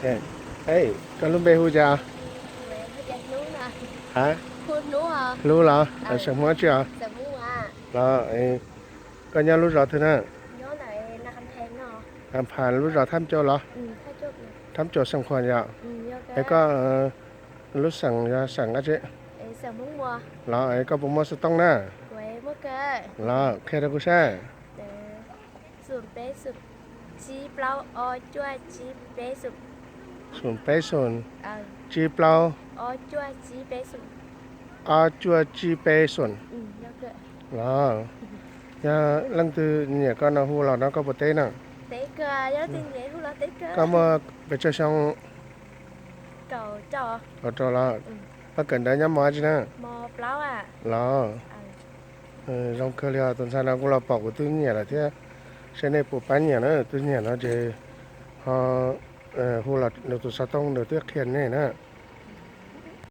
Koj lub npe hu cas? Ha, Hlub los? Seem Hmoob tsi os? Los, koj nyob lub zos twg na? Nqa Phas lub zos Thab Cau los? Thab Cau xeem Khuam yom? Es koj lub xeem yog xeem dab tsi? Los es koj puas muaj xov tooj na? Los qhia rau kuv saib. Xoom peb xoom, tsib plaub, ob cuaj tsib peb xoom. Los yog leej twg nyiam koj no hu los no koj puas teb na? Koj muaj pes tsawg xyoo? Kaum rau los. Koj kawm ntawv nyob mos dab tsi na? Los zoo kawg li os, tus ntxhais no kuv los pom kuv twb nyiam lawm thiab. Saib nej puas pab nyiam na, twb nyiam no ces ho hu los nws tus xov tooj nws twb qhia nej na.